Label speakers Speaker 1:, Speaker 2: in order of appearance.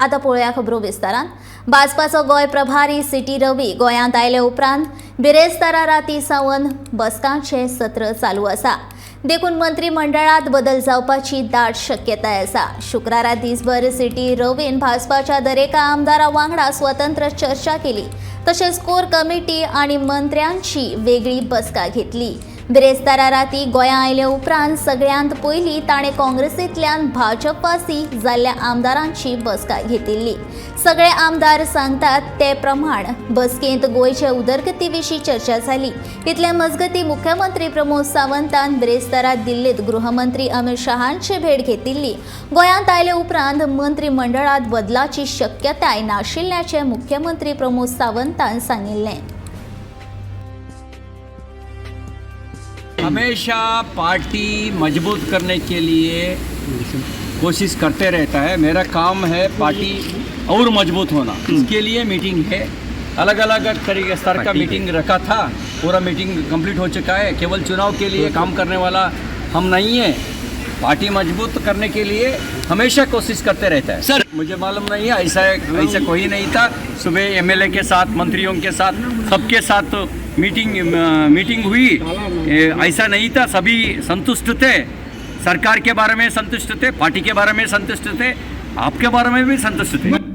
Speaker 1: आतां पळोवया खबरो विस्तारान. भाजपाचो गोंय प्रभारी सिटी रवी गोंयांत आयले उपरांत बिरेस्तारा राती सावन बसकांचें सत्र चालू आसा. देखून मंत्रिमंडळांत बदल जावपाची दाट शक्यताय आसा. शुक्रारा दिसभर सिटी रवीन भाजपाच्या दरेका आमदारा वांगडा स्वतंत्र चर्चा केली. तशेंच कोर कमिटी आनी मंत्र्यांची वेगळी बसका घेतली. बिरेस्तारा राती गोंया आयले उपरांत सगळ्यांत पयलीं ताणें काँग्रेसींतल्यान भाजपवासी जाल्ल्या आमदारांची बसका घेतिल्ली. सगळे आमदार सांगतात ते प्रमाण बसकेंत गोंयचे उदरगती विशीं चर्चा जाली. इतले मजगतीं मुख्यमंत्री प्रमोद सावंतान बिरेस्तारा दिल्लीत गृहमंत्री अमित शहांची भेट घेतिल्ली. गोंयांत आयले उपरांत मंत्रिमंडळांत बदलाची शक्यताय नाशिल्ल्याचें मुख्यमंत्री प्रमोद सावंतान सांगिल्लें.
Speaker 2: हमेशा पार्टी मजबूत करने के लिए कोशिश करते रहता है. मेरा काम है पार्टी और मजबूत होना, इसके लिए मीटिंग है. अलग अलग तरीके स्तर का मीटिंग रखा था. पूरा मीटिंग कंप्लीट हो चुका है. केवल चुनाव के लिए काम करने वाला हम नहीं है. पार्टी मजबूत करने के लिए हमेशा कोशिश करते रहता है. सर, मुझे मालूम नहीं है, ऐसा ऐसा कोई नहीं था. सुबह एमएलए के साथ, मंत्रियों के साथ, सबके साथ मीटिंग मीटिंग हुई. ऐसा नहीं था. सभी संतुष्ट थे. सरकार के बारे में संतुष्ट थे, पार्टी के बारे में संतुष्ट थे, आपके बारे में भी संतुष्ट थे.